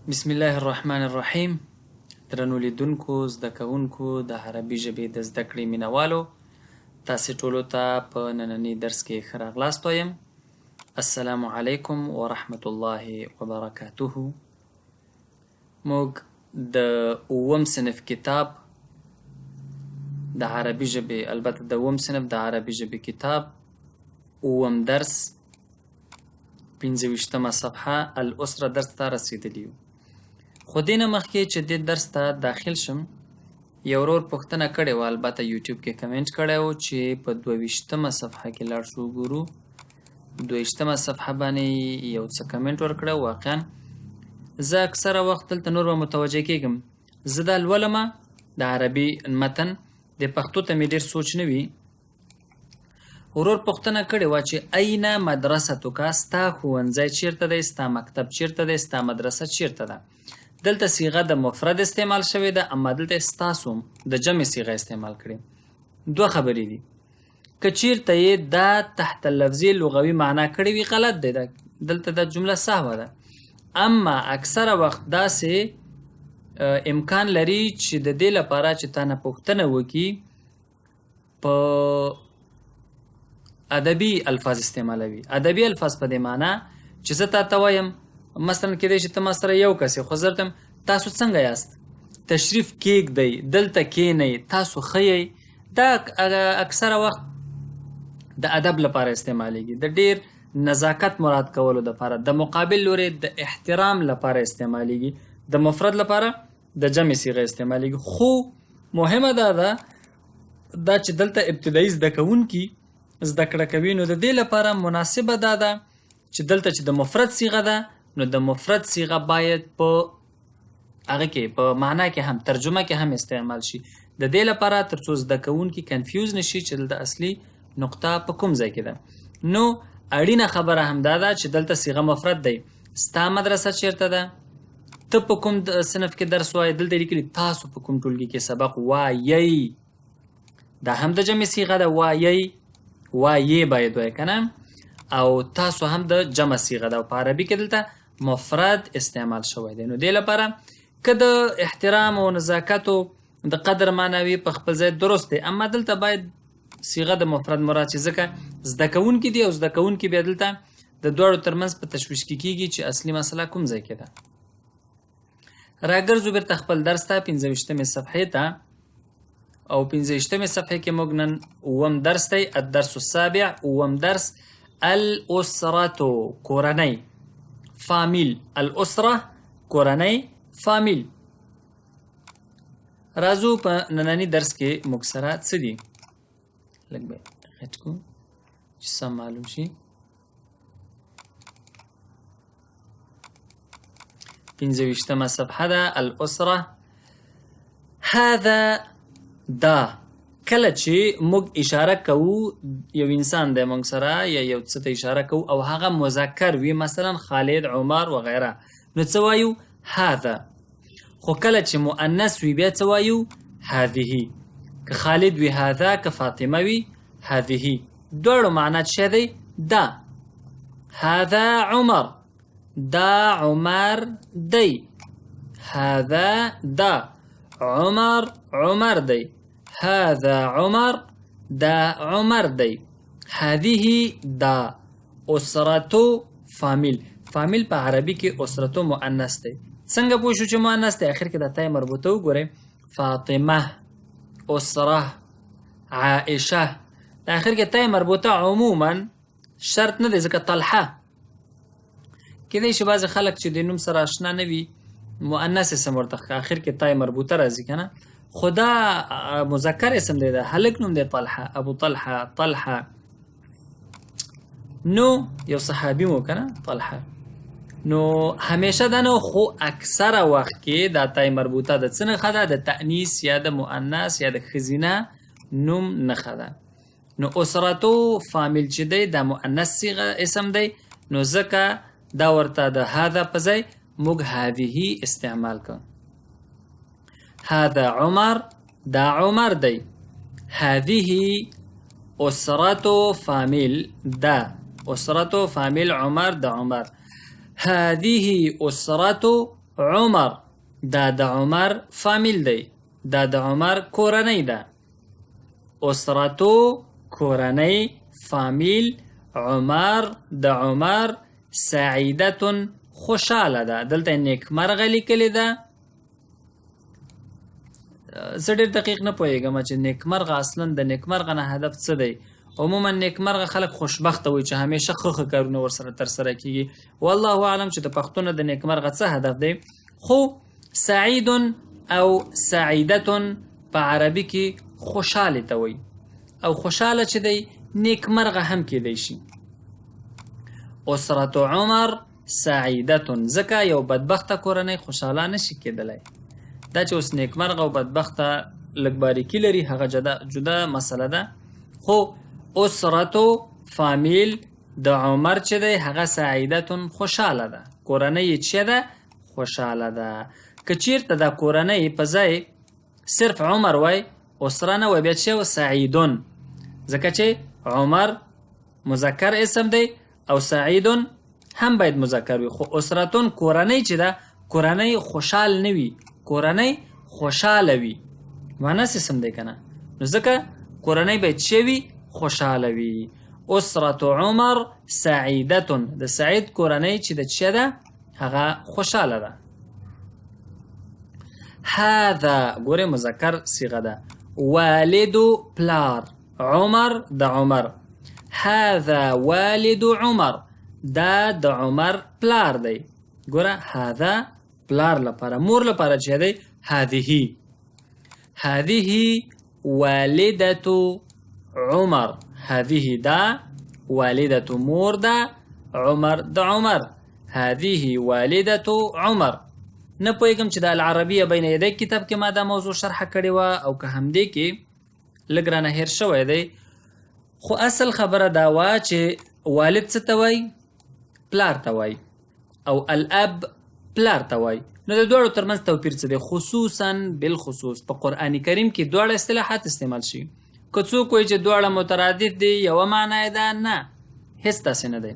بسم الله الرحمن الرحیم. درنو لیدونکو، زده کوونکو، د عربي ژبې د زده کړې مینوالو، تاسې ټولو ته په ننني درس کې ښه راغلاست وایم. السلام علیکم ورحمت الله وبرکاته. موږ د اووم صنف کتاب د عربي ژبې، البته د اووم صنف د عربي ژبې کتاب اووم درس 25مه صفحه الاسره درس ته رسېدلي یو. خو دې نه مخکې چې دې درس ته داخل شم، یو ورور پوښتنه کړې وه، البته یوټیوب کې کمنټ کړی و چې په 22مه صفحه کې لاړ شو وګورو. 22مه صفحه باندې یو څه کمنټ ورکړی. واقعا زه اکثره وخت دلته نور به متوجه کېږم، زه دا لولمه د عربي متن، د پښتو ته مې ډېر سوچ نه وي. ورور پوښتنه کړې وه چې اين مدرستک، ستا ښوونځی چیرته دی، ستا مکتب چیرته دی، ستا مدرسه چیرته ده. دلته صیغه د مفرد استعمال شوې ده، اما دلته ستاسو د جمع صیغه استعمال کړې. دوه خبرې دي، که چیرته یې دا تحت اللفظي لغوي معنا کړې وي غلط دی، دلته دا جمله سهوه ده. اما اکثره وخت داسې امکان لري چې د دې لپاره چې تا نه پوښتنه وکړي په ادبي الفاظ استعمالوي. ادبي الفاظ په دې معنا چې زه تا ته وایم، مثلا کېدای شي ته ما سره یو کس یې، خو زه درته تاسو څنګه یاست، تشریف کېږدئ، دلته کښېنئ، تاسو ښه یئ. دا اکثره وخت د ادب لپاره استعمالیږي، د ډېر نزاکت مراد کولو لپاره، د مقابل لوري د احترام لپاره استعمالیږي، د مفرد لپاره د جمع صیغه استعمالیږي. خو مهمه دا ده دا چې دلته ابتدایي زده کوونکي زده کړه کوي، نو د دې لپاره مناسبه دا ده چې دلته چې د مفرد صیغه ده، نو د مفرد صیغه باید په هغه کې په معنا کې هم ترجمه کې هم استعمال شي، د دې لپاره ترڅو زده کوونکي کنفیوز نشي چې دلته اصلي نقطه په کوم ځای کې ده. نو اړینه خبره هم دا ده چې دلته صیغه مفرد دی. ستا مدرسه چیرته ده، ته په کوم صنف کې درس وایې، دلته لیکلي تاسو په کوم ټولګي کې سبق وایئ، دا هم د جمع صیغه ده، وایئ، وایې باید وایې که نه، او تاسو هم د جمع صیغه ده، او په عربي کې دلته مفرد استعمال شوی دی. نو دې لپاره که د احترام او نزاکت او د قدر معنوي په خپل ځای درست دی، اما دلته باید صیغه د مفرد مراد شي، ځکه زده کوونکي دي او زده کوونکي بیا دلته د دواړو ترمنځ په تشویش کې کیږي چې اصلي مسله کوم ځای کې ده. راګرځو بیرته خپل درس ته، 25مې صفحې ته، او 25مې صفحې کې موږ نن اووم درس دی، الدرس السابع، اووم درس الأسرة کورنۍ، فامیل، الأسرة کورنۍ، فامیل. راځو په ننني درس کې موږ سره څه دي، لږ به غټ کړو چې سم معلوم شي. 25مه صفحه ده، الأسرة. هذا دا، کله چې موږ اشاره کوو یو انسان دی موږ سره یا یو څه ته اشاره کوو او هغه مذکر وي، مثلا خالد، عمر وغیره، نو څه وایو؟ هذا. خو کله چې مؤنث وي بیا څه وایو؟ هذه. که خالد وي هذا، که فاطمه وي هذه، دواړو معنا څه دی؟ دا. هذا عمر، دا عمر دی، هذا دا، عمر عمر دی، هذا عمر دا عمر دی، هذه دا. اسرتو فامیل، فامیل په عربي کې اسرتو مؤنث دی. څنګه پوه شو چې مؤنث دی؟ اخر کې دا تای مربوطه وګورئ، فاطمه، اسره، عائشه، د اخر کې تای مربوطه عموما شرط نه دی، ځکه طلحه کېدای شي بعضې خلک چې د نوم سره آشنا نه وي مؤنث اسم ورته اخر کې تای مربوطه راځي که نه، خو دا مذکر اسم دی، دا هلک نوم دی، طلحه، ابو طلحه، طلحه، نو یو صحابي مو که نه طلحه. نو همیشه دا نه، خو اکثره وخت کې دا تای مربوطه د څه نښه ده؟ د تأنیث یا د مؤنث یا د ښځینه نوم نښه ده. نو اسرتو فامیل چې دی دا مؤنث صیغه اسم دی، نو ځکه دا ورته د هذا په ځای موږ هذه استعمال کړو. هذا عمر، دا عمر دی، هذه اسرتو فامیل، دا اسرتو فامیل عمر، د عمر. هذه أسرة عمر، دا د عمر فامیل دی، دا د عمر کورنۍ ده. اسرتو کورنۍ، فامیل، عمر د عمر، سعیدة خوشاله ده. دلته یې نیکمرغه لیکلې ده. زه ډېر دقیق نه پوهېږم چې نیکمرغه اصلا د نیکمرغه نه هدف څه دی. عموما نیکمرغه خلک خوشبخته وي چې همیشه ښه ښه کارونه ورسره ترسره کیږي. والله اعلم چې د پښتو نه د نیکمرغه څه هدف دی. خو سعید او سعیدة په عربي کې خوشاله ته وایي، او خوشاله چې دی نیکمرغه هم کیدی شي. اسرة عمر سعیدة، ځکه یو بدبخته کورنۍ خوشاله نشي کېدلی. دا چې اوس نیکمرغه او بدبخته لږ باریکي لري هغه جدا مسله ده. خو اسرة فامیل د عمر چې دی هغه سعیدة خوشاله ده، کورنۍ یې چې ده خوشاله ده. که چیرته دا کورنۍ په ځای صرف عمر وای، اسره نه وای، بیا چې سعیدون، ځکه چې عمر مذکر اسم دی او سعیدون هم باید مذکر وي. خو اسرتون کورنۍ چې ده، کورنۍ خوشحال نه وي، کورنۍ خوشحاله وي، مؤنث اسم دی که نه، نو ځکه کورنۍ باید چې وي خوشحاله وي. اسرة عمر سعیدة، د سعید کورنۍ چې د چه ده هغه خوشحاله ده. هذا ګورې مذکر صیغه ده، والد پلار، عمر د عمر، هذا والد عمر، دا د عمر پلار دی. ګوره هذا پلار لپاره، مور لپاره چې دی هذه، هذه والدة عمر، هذه دا والدة مور ده، عمر د عمر، هذه والدة عمر. نه پوهېږم چې د العربیه بین یدی کتاب کې ما دا موضوع شرح کړې وه او که همدې کې لږ رانه هېر شوی دی. خو اصل خبره دا وه چې والد څه ته وایي؟ پلار ته وایي، او الاب پلار ته وایي. نو د دواړو ترمنځ توپیر څه دی؟ خصوصا بالخصوص په قرآن کریم کې دواړه اصطلاحات استعمال شي. که څوک وایي چې دواړه مترادف دي یوه معنا یې ده، نه، هېڅ داسې نه دی.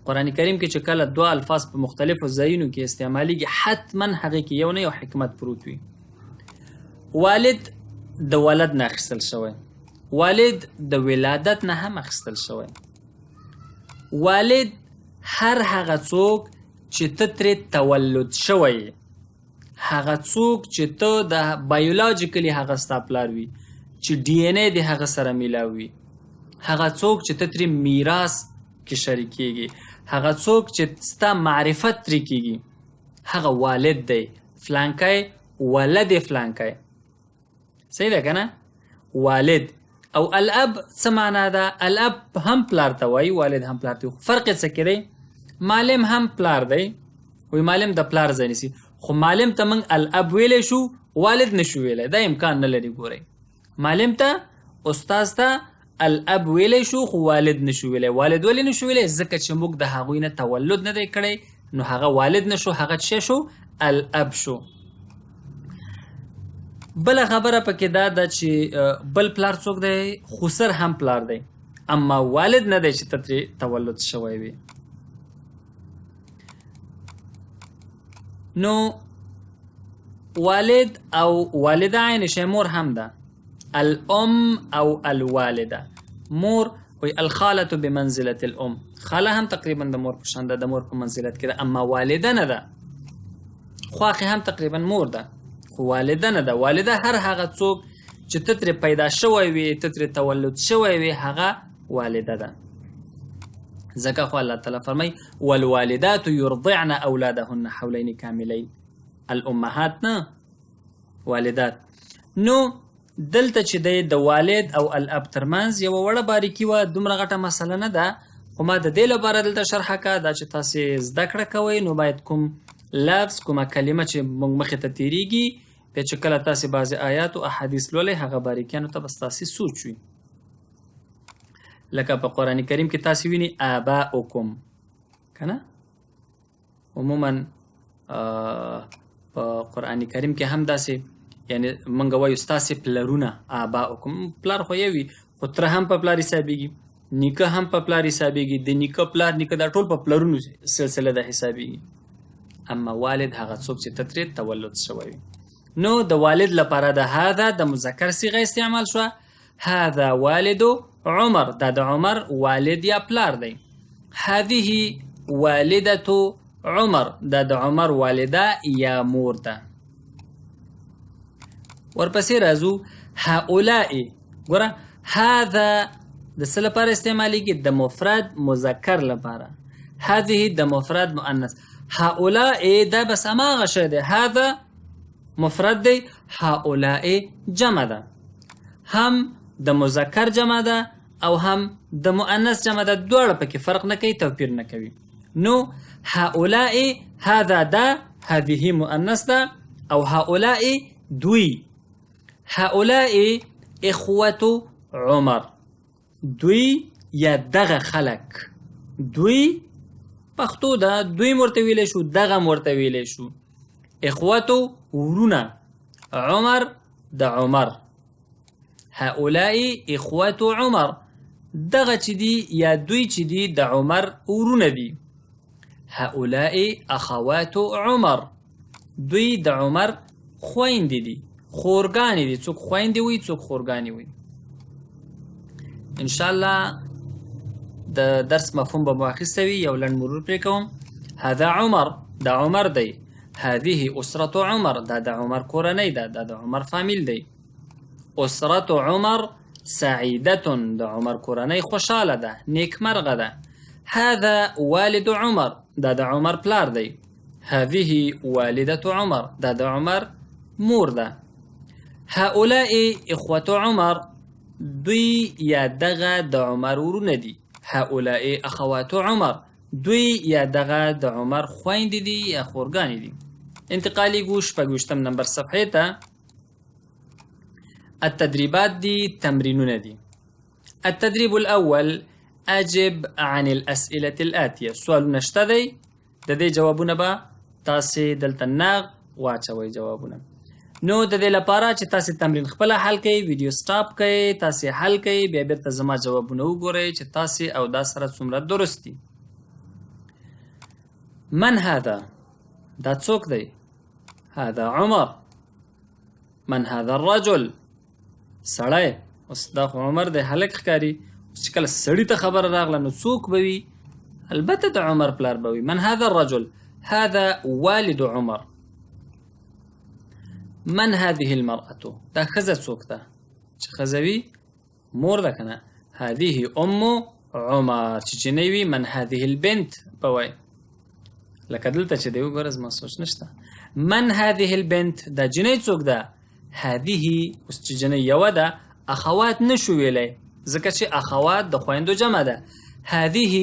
قرآن کریم کې چې کله دوه الفاظ په مختلفو ځایونو کې استعمالیږي، حتما هغې کې یو نه یو حکمت پروت وي. والد د ولد نه اخیستل شوی، والد د ولادت نه هم اخیستل شوی. والد هر هغه څوک چې ته ترې تولد شوی، هغه څوک چې ته د biologically هغه ستا پلار وي، چې DNA د هغه سره میلاو وي، هغه څوک چې ته ترې میراث کې شریکېږي، هغه څوک چې ستا معرفت ترې کېږي، هغه والد دی. فلانکی ولد فلانکی، صحیح ده که نه؟ والد. او الاب څه معنا ده؟ الاب هم پلار ته وایي، والد هم پلار ته وایي، فرق یې څه کې دی؟ معلم هم پلار دی، وایي معلم د پلار ځای نیسي، خو معلم ته موږ الاب ویلی شو، والد نشو ویلی، دا امکان نه لري. ګورئ، معلم ته، استاد ته الاب ویلی شو، خو والد نشو ویلی. والد ولې نشو ویلی؟ ځکه چې موږ د هغوی نه تولد نه دی کړی، نو هغه والد نشو، هغه څه شو؟ الاب شو. بله خبره پکې دا ده چې بل پلار څوک دی؟ خسر هم پلار دی، اما والد نه دی چې ته ترې تولد شوی وي. نو والد او والده عین شی، مور هم ده، الام او الوالده. مور وی الخالة بمنزلة الام، خاله هم تقریبا د مور په شان ده، د مور په منزلت کې ده، اما والده نه ده. خواښې هم تقریبا مور ده، خو والده نه ده. والده هر هغه څوک چې ته ترې پیدا شوی وي، ته ترې تولد شوی وي، هغه والده ده. ځکه خو الله تعالی فرمایي والوالدات یرضعن اولادهن حولین کاملین، الامهات نه، والدات. نو دلته چې دی د والد او الاب ترمنځ یوه وړه باریکي وه، دومره غټه مسله نه ده، خو ما د دې لپاره دلته شرحه کړه دا چې تاسې زده کړه کوئ، نو باید کوم لفظ، کومه کلمه چې موږ مخې ته تېرېږي، بیا چې کله تاسې بعضې آیات او احادیث لولئ، هغه باریکیانو ته به ستاسې سوچ وي. لکه په قرآن کریم کې تاسې وینئ آباؤکم، که نه؟ عموما په قرآن کریم کې هم داسې، یعنی موږ وایو ستاسې پلرونه آباؤکم، پلار خو یو وي، خو تره هم په پلار حسابېږي، نیکه هم په پلار حسابېږي، د نیکه پلار نیکه، دا ټول په پلرونو سلسله ده حسابېږي. اما والد هغه څوک چې ته ترې تولد شوی وي. نو د والد لپاره د هذا د مذکر صیغه استعمال شوه. هذا والد عمر، دا د عمر والد یا پلار دی. هذه والدة عمر، دا د عمر والده یا مور ده. ورپسې راځو هؤلاء. ګوره هذا د څه لپاره استعمالیږي؟ د مفرد مذکر لپاره. هذه د مفرد مؤنث. هؤلاء دا بس هماغه شی دی، هذا مفرد دی، هؤلاء جمع ده، هم د مذکر جمع ده او هم د مؤنث جمع ده، دواړه پکې فرق نه کوي، توپیر نه کوي. نو هؤلاء هذا ده، هذه مؤنث ده، او هؤلاء دوی. هؤلاء اخوة عمر، دوی یا دغه خلک، دوی پښتو ده، دوی ورته ویلی شو، دغه ورته ویلی شو. اخوة ورونه، عمر د عمر. هؤلاء اخوة عمر، دغه چې دي یا دوی چې دي د عمر ورونه دي. هؤلاء اخوات عمر، دوی د عمر خویندې دي، خورګانې دي، څوک خویندې وي څوک خورګانې وي. انشاءالله د درس مفهوم به مو اخیستی وي، یو لنډ مرور پرې کوم. هذا عمر، دا عمر دی. هذه اسرة عمر، دا د عمر کورنۍ ده، دا د عمر فامیل دی. اسرة عمر سعیدة، د عمر کورنۍ خوشحاله ده، نیکمرغه ده. هذا والد عمر، دا د عمر پلار دی. هذه والدة عمر، دا د عمر مور ده. هؤلاء اخوة عمر، دوی یا دغه د عمر ورونه دي. هؤلاء اخوات عمر، دوی یا دغه د عمر خویندې دي یا خورګانې دي. انتقالیږو 26 نمبر صفحې ته. التدريبات دي، تمرينونه دي. التدريب الأول أجب عن الأسئلة الآتية. سوالونه شته دی، د دې جوابونه به تاسې دلته نغ واچوئ جوابونه. نو د دې لپاره چې تاسې تمرین خپله حل کړئ، ویډیو سټاپ کړئ، تاسې حل کړئ، بیا بیرته زما جوابونه وګورئ چې تاسې او دا سره څومره درست دي. من هذا؟ دا څوک دی؟ هذا عمر. من هذا الرجل؟ سړی. اوس دا خو عمر دی، هلک ښکاري. اوس چې کله سړي ته خبره راغله نو څوک به وي؟ البته د عمر پلار به وي. من هذا الرجل؟ هذا والد عمر. من هذه المرأة؟ دا ښځه څوک ده؟ چې ښځه وي مور ده که نه؟ هذه ام عمر. چې جینۍ وي من هذه البنت به وایي، لکه دلته چې دی وګوره زما سوچ نشته. من هذه البنت؟ دا جینۍ څوک ده؟ هذه. اوس چې جینۍ یوه ده اخوات نشو ویلی، ځکه چې اخوات د خویندو جمع ده. هذه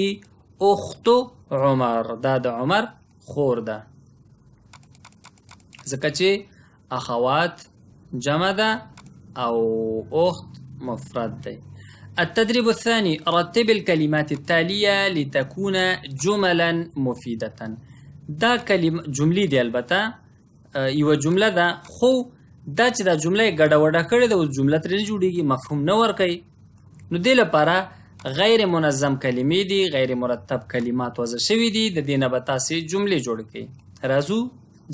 اخت عمر، دا د عمر خور ده، ځکه چې اخوات جمع ده او اخت مفرد دی. التدريب الثاني رتب الكلمات التالية لتكون جملا مفيدة. دا کلمه جملې دي، البته یوه جمله ده، خو دا چې دا جمله یې ګډه وډه کړې ده، اوس جمله ترې نه جوړېږي، مفهوم نه ورکوي. نو دې لپاره غیر منظم کلمې دي، غیر مرتب کلمات وضع شوي دي، د دې نه به تاسې جملې جوړې کړئ. راځو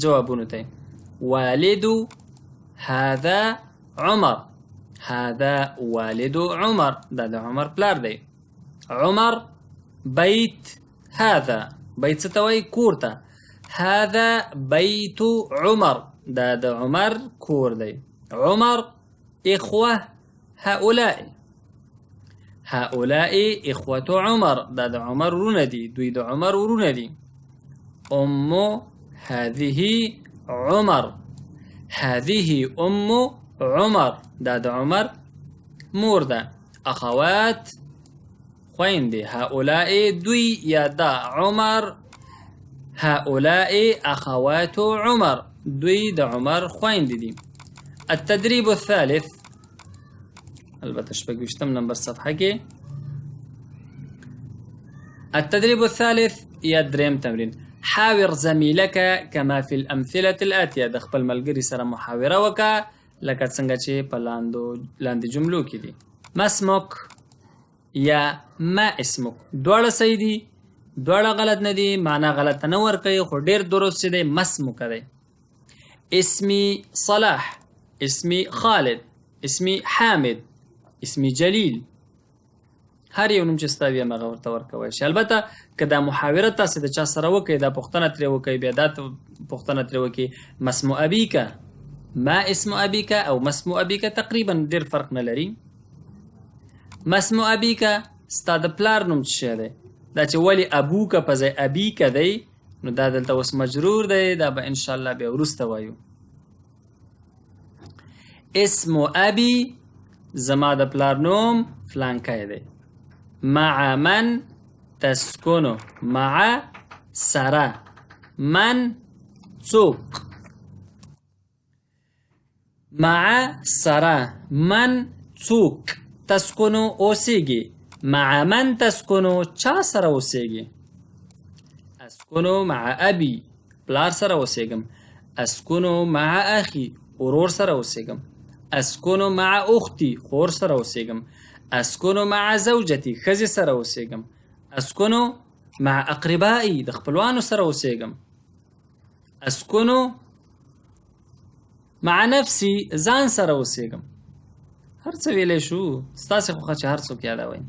جوابونو ته. والد هذا عمر، هذا والد عمر، دا د عمر پلار دی. عمر بیت هذا، بیت څه ته وایي؟ کور ته. هذا بیت عمر، دا د عمر کور دی. عمر اخوه هؤلاء، هؤلاء اخوة عمر، دا د عمر ورونه دي، دوی د عمر ورونه دي. ام هذه عمر، هذه ام عمر، دا د عمر مور ده. اخوات خویندې، هؤلاء دوی یا دا عمر، هؤلاء اخوات عمر، دوی د عمر خویندې دي. التدريب الثالث، البته 26 نمبر صفحه کې. التدريب الثالث یا دریم تمرین. حاور زميلك كما في الأمثلة الآتية. د خپل ملګري سره محاوره وکړه لکه څنګه چې په لاندې جملو کې دي. ما اسمك یا ما اسمك، دواړه صحیح دي. دواړه غلط نه دي، معنا غلطه نه ورکوي، خو ډېر درست چې دی مسمک دی. اسمي صلاح، اسمي خالد، اسمي حامد، اسمي جلیل، هر یو نوم چې ستا وي هماغه ورته ورکولی شي. البته که دا محاوره تاسې د چا سره وکړئ، دا پوښتنه ترې وکړئ، بیا دا پوښتنه ترې وکړئ، ما اسم ابیک، ما اسم ابیک او ما اسم ابیک تقریبا ډېر فرق نه لري. ما اسم ابیک، ستا د پلار نوم څه شی دی؟ دا چې ولې ابوک په ځای ابیک دی، نو دا دلته اوس مجرور دی، دا به انشاءالله بیا وروسته وایو. اسم ابي زما د پلار نوم فلانکی دی. مع من تسکنو، مع سره، من څوک، مع سره، من څوک، تسکنو اوسیږي، مع من تسکنو چا سره اوسیږي؟ اسکنو مع ابي، پلار سره اوسیږم. اسکنو مع اخي، ورور سره اوسیږم. اسکنو مع اختي، خور سره اوسیږم. اسکنو مع زوجتي، ښځې سره اوسیږم. اسکنو مع اقربائي، د خپلوانو سره اوسیږم. اسکنو مع نفسي، ځان سره اوسیږم. هر څه ویلی شو، ستاسې خوښه چې هر څوک یادوئ.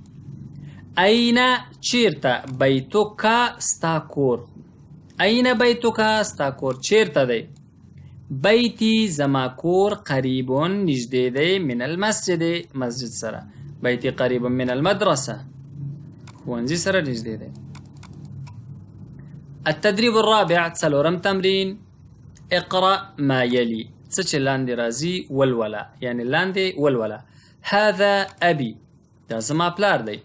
اين چیرته، بیتک ستا کور. اين بیتک، ستا کور چیرته دی؟ بیتی زما کور، قریب نږدې دی، من المسجد مسجد سره. بیتی قریب من المدرسه، ښوونځي سره نږدې دی. التدريب الرابع، څلورم تمرین. اقرأ ما يلي، څه چې لاندې راځي ولوله، یعنې لاندې ولوله. هذا ابي، دا زما پلار دی.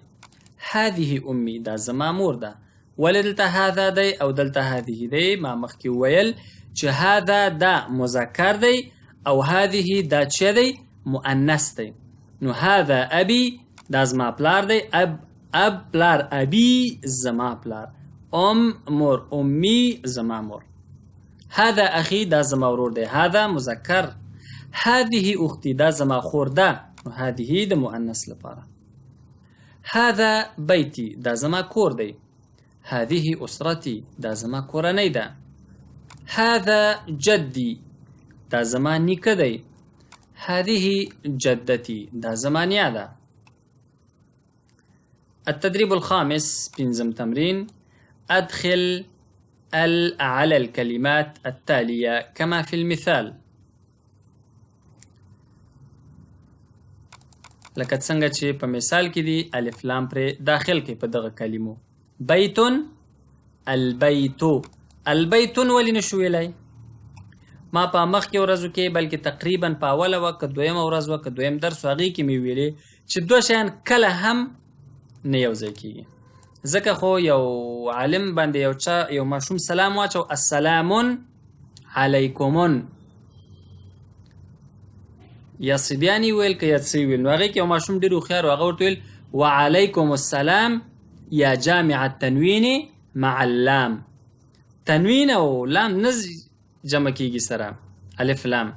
هذه امي، دا زما مور ده. ولې دلته هذا دی او دلته هذه دی؟ ما مخکې وویل چې هذا دا مذکر دی او هذه دا چې دی مؤنث دی. نو هذا ابي دا زما پلار دی، اب اب پلار، ابي زما پلار، ام مور، امي زما مور. هذا اخي دا زما ورور دی، هذا مذکر. هذه اختي دا زما خور ده، نو هذه د مؤنث لپاره. هذا بيتي دا زما کور دی. هذه اسرتي دا زما کورنۍ ده. هذا جدي دا زما نیکه دی. هذه جدتي دا زما نیا ده. التدريب الخامس، پنځم تمرین. أدخل ال على الكلمات التالية كما في المثال. لکه څنګه چې په مثال کې دي الف لام پرې داخل کړئ په دغه کلمو. بیت، البیت. البیت ولې نشو ویلی؟ ما په مخکې ورځو کې، بلکې تقریبا په اوله وه که دویمه ورځ وه که دویم درس و، هغې کې مې ویلې چې دوه شیان کله هم نه یو ځای کېږي. ځکه خو یو عالم باندې یو چا یو ماشوم سلام واچو، السلام علیکمون، یا صبیان یې ویل که یا څه یې ویل، نو هغې کې یو ماشوم ډېر هوښیار و، هغه ورته ویل وعلیکم السلام یا جامع التنوین مع اللام. تنوین او لام نه جمع کیږي سره، الف لام.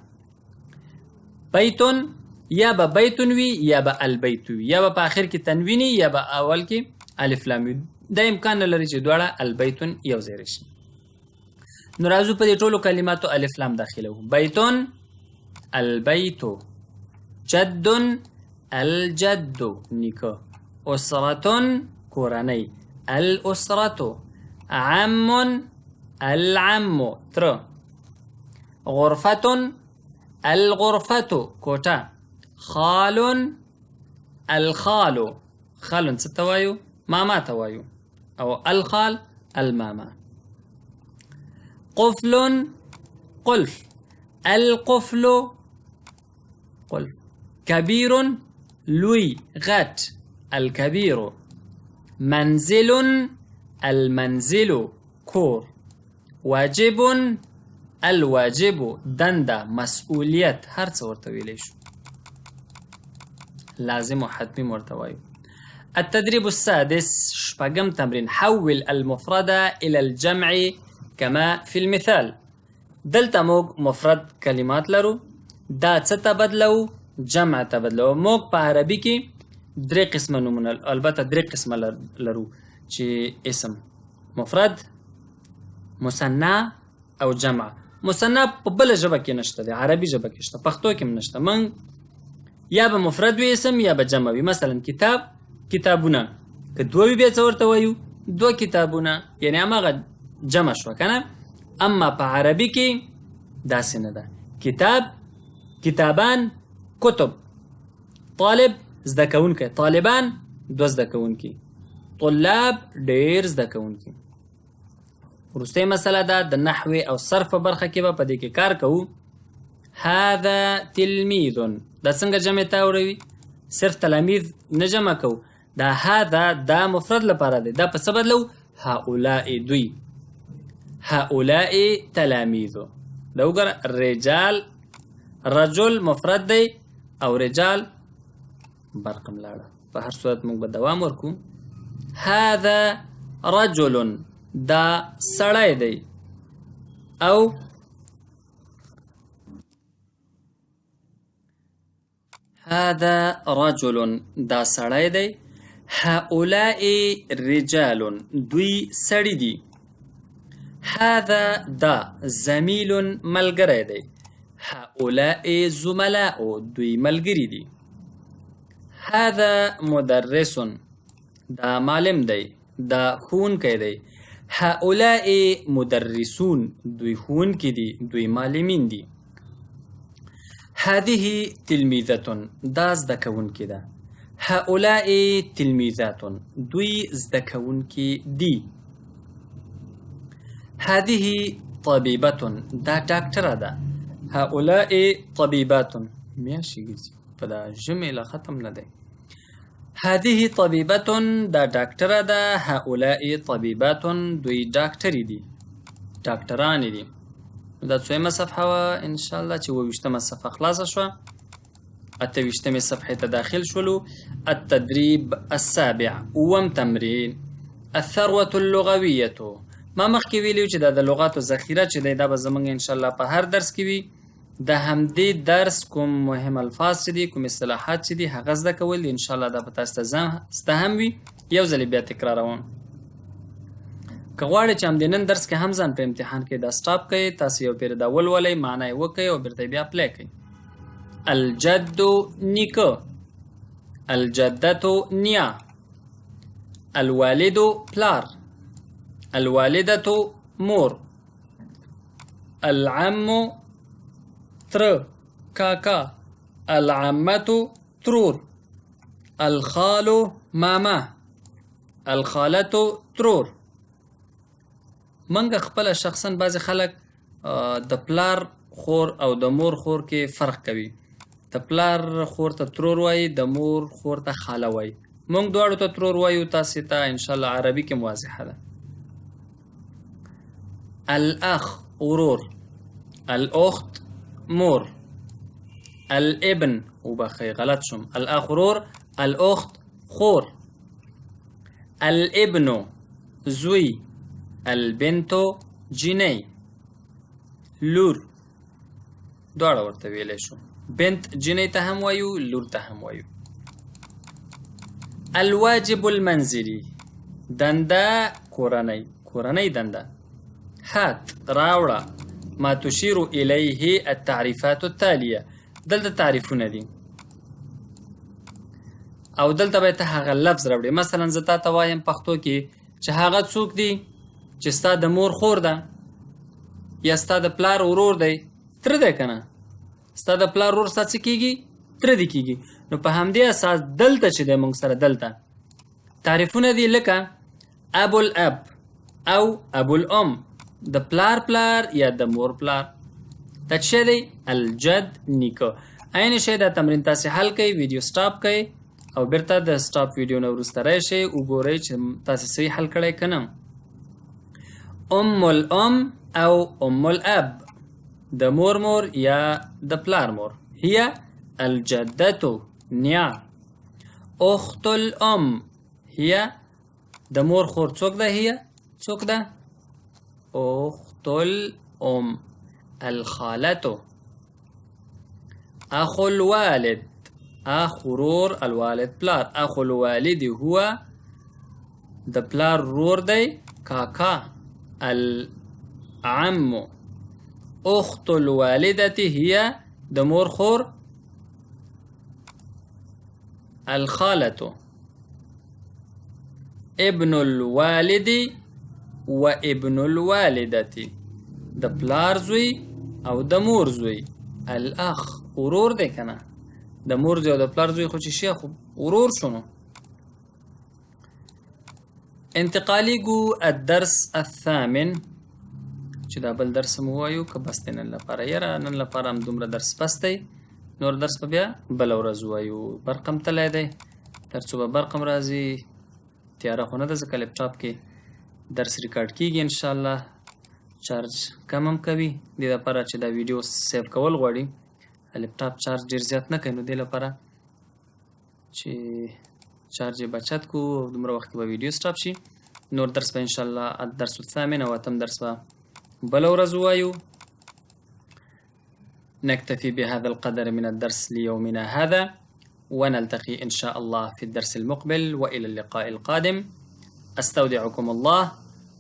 بیتون یا به بیتون وي یا به البیت وي، یا به په آخر کې تنوین وي یا به اول کې الف لام وي. دا امکان نه لري چې دواړه البیتون یو ځای راشي. نو راځو په دې ټولو کلماتو الف لام داخلو. بیتون البیت، جد الجد نیکه، اسرة کورنۍ، الاسرة، عم العم تره، غرفة الغرفة کوټه، خال الخال، خال څه ته وایو؟ ماما ته وایو، او الخال الماما. قفل قلف، القفل قلف، کبیر لوی غټ، الکبیر، منزل المنزل کور، واجب الواجب دنده مسؤلیت، هر څه ورته ویلی شو، لازم او حتمی ورته وایو. التدريب السادس، شپږم تمرین. حول المفرد إلى الجمع كما في المثال. دلته موږ مفرد کلمات لرو، دا څه ته بدلو؟ جمع ته بدلو. موږ په عربي کې درې قسمه نومونه، البته درې قسمه لرو چې اسم. مفرد، مثنا او جمع. مثنا په بله ژبه کې نشته دی، عربي ژبه کې شته، پښتو کې هم نشته. موږ یا به مفرد وي اسم یا به جمع وي. مثلا کتاب، کتابونه، که دوه وي بیا څه ورته وایو؟ دوه کتابونه، یعنې هماغه جمع شوه که نه. اما په عربي کې داسې نه ده. کتاب، کتابان، کتب. طالب زده کوونکی، طالبان دوه زده کوونکي، طلاب ډېر زده کوونکي. وروستۍ مسله ده د نحوې او صرف په برخه کې به په دې کې کار کوو. هذا تلمیذ، دا څنګه جمع ته اوروي؟ صرف تلامیذ نه جمع کوو، دا هذا دا مفرد لپاره دی، دا په څه بدلو؟ هؤلاء دوی، هؤلاء تلامیذ. دا وګوره رجال، رجل مفرد دی او رجال برقم لاړه. په هر صورت موږ به دوام ورکو. هذا رجل، دا سړی دی، او هذا رجل دا سړی دی، هؤلاء رجال دوی سړي دي، هذا دا زمیل ملګری دی، هؤلاء زملاء دوی ملګري دي، هذا مدرس دا معلم دی، دا ښوونکی دی، هؤلاء مدرسون دوی ښوونکي دي، دوی معلمین دي، هذه تلمیذة دا زده کوونکې ده، هؤلاء تلمیذات دوی زده کوونکي دي، هذه طبیبة دا ډاکټره ده، هؤلاء طبیبات میاشتې ګرځي په دا ژمې لا ختم نه دی، هذه طبیبة دا ډاکټره ده، هؤلاء طبیبات دوی ډاکټرې دي، ډاکټرانې دي. دا څویمه صفحه وه؟ انشاءالله چې 27مه صفحه خلاصه شوه، 28مې صفحې ته داخل شولو. التدریب السابع، اووم تمرین، الثروة اللغویة. ما مخکې ویلي چې دا د لغاتو ذخیره چې دی دا به زموږ انشاءالله په هر درس کې وي. د همدې درس کوم مهم الفاظ چې دي، کوم اصطلاحات چې دي، هغه زده کول دي. انشاءالله دا به تاسو ته زده هم وي. یو ځل بیا تکراروم، که غواړئ چې همدې نن درس کې هم ځان په امتحان کې دا سټاپ کړئ، تاسو یو پیر دا ولولئ، معنا یې وکړئ او بیرته یې بیا پلی کړئ. الجد نیکه، الجدة نیا، الوالد پلار، الوالدة مور، العم تره کاکا، العمة ترور، الخال ماما، الخالة ترور. منګه خپله شخصا بعضې خلک د پلار خور او د مور خور کې فرق کوي. د پلار خور ته ترور وایي، د مور خور ته خاله وایي. موږ دواړو ته ترور وایو، تاسې ته انشاءالله عربي کې واضحه ده. الاخ ورور، الاخت مور، الابن وبخښئ غلط شوم، الاخ ورور، الاخت خور، الابن زوی، البنت جینۍ، لور، دواړه ورته ویلی شو. بنت جینۍ ته هم وایو، لور ته هم وایو. الواجب المنزلي، دنده کورنۍ، کورنۍ دنده. هات راوړه، ما تشير إليه التعريفات التالية. دلته تعریفونه دي او دلته به ته هغه لفظ راوړې. مثلا زه تا ته وایم پښتو کې چې هغه څوک دي چې ستا د مور خور ده یا ستا د پلار ورور دی، تره دی که نه، ستا د پلار ورور ستا څه کېږي؟ تره دې کېږي. نو په همدې اساس دلته چې دی موږ سره دلته تعریفونه دي، لکه ابو الاب او ابو الام، د پلار پلار یا د مور پلار. دا څه دی؟ الجد نیکه. عین شی دا تمرین تاسې حل کړئ، ویډیو سټاپ کړئ او بیرته د سټاپ ویډیو نه وروسته راشئ وګورئ چې تاسې صحیح حل کړی که نه. ام الام او ام الاب، د مور مور یا د پلار مور. هي الجدة نیا. اخت الام هي د مور خور څوک ده؟ هي څوک ده؟ اخت الام. الخالة. اخو الوالد، اخ ورور، الوالد پلار. اخو الوالد هو د پلار ورور دی کاکا العم. اخت الوالدة هي د مور خور الخالة. ابن الوالد و ابن الوالدة د پلار زوی او د مور زوی. الاخ ورور دی کنه، د مور زوی او د پلار زوی خو چې شي خو ورور شو نو. انتقالیږو الدرس الثامن، چې دا بل درس هم ووایو که بس دی نن لپاره. یاره نن لپاره هم دومره درس بس دی، نور درس به بیا بله ورځ ووایو. برق هم تللی دی، تر څو به برق هم راځي. تیاره خو نه ده ځکه لپټاپ کې درس ریکارډ کیږي انشاءالله. چارج کم هم کوي، دې لپاره چې دا ویډیو سیو کول غواړي لپټاپ چارج ډیر زیات نه کوي، نو دې لپاره چې چارج یې بچت کو او دومره وخت کې به ویډیو سټاپ شي. نور درس به انشاءالله الدرس الثامن او اتم درس به بله ورځ ووایو. نكتفي بهذا القدر من الدرس ليومنا هذا، ونلتقي إن شاء الله في الدرس المقبل، وإلى اللقاء القادم. أستودعكم الله،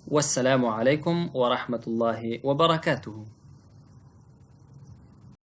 والسلام عليكم ورحمة الله وبركاته.